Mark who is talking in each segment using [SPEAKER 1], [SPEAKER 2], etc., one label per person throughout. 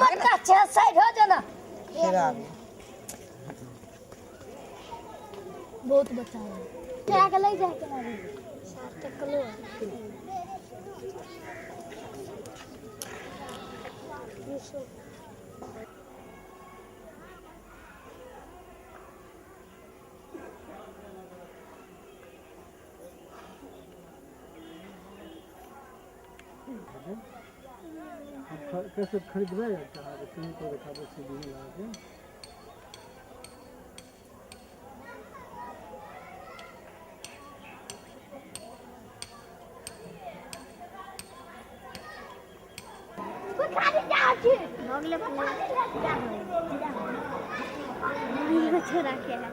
[SPEAKER 1] मोटका छै, साइड हो जाना। बहुत बच्चा है, क्या के ले जाए के ना सार्थक कलो।
[SPEAKER 2] कैसे खरीदबै तऽ अहाँके कहीं पर देखाबै छी घुमै अहाँके।
[SPEAKER 1] भऽ गेलै पूरा छोड़ा के है।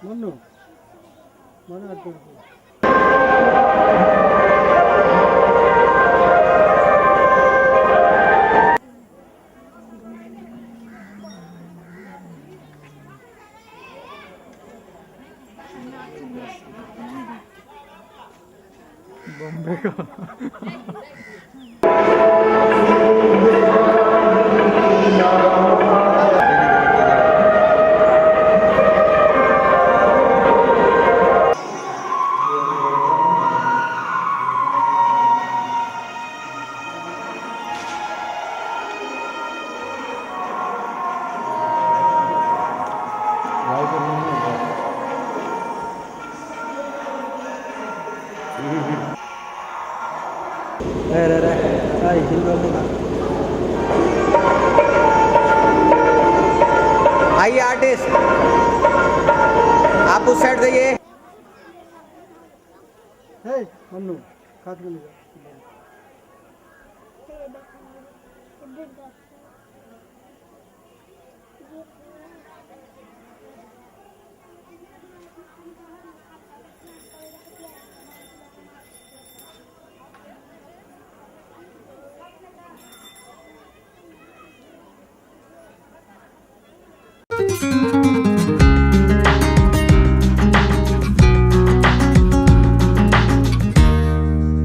[SPEAKER 2] मन्नू मना कर। बॉम्बे का। रे रे रे, हिल ना। आइए आर्टिस्ट, आप उस साइड जाइए। हे मन्नू, हाथ में ले जा।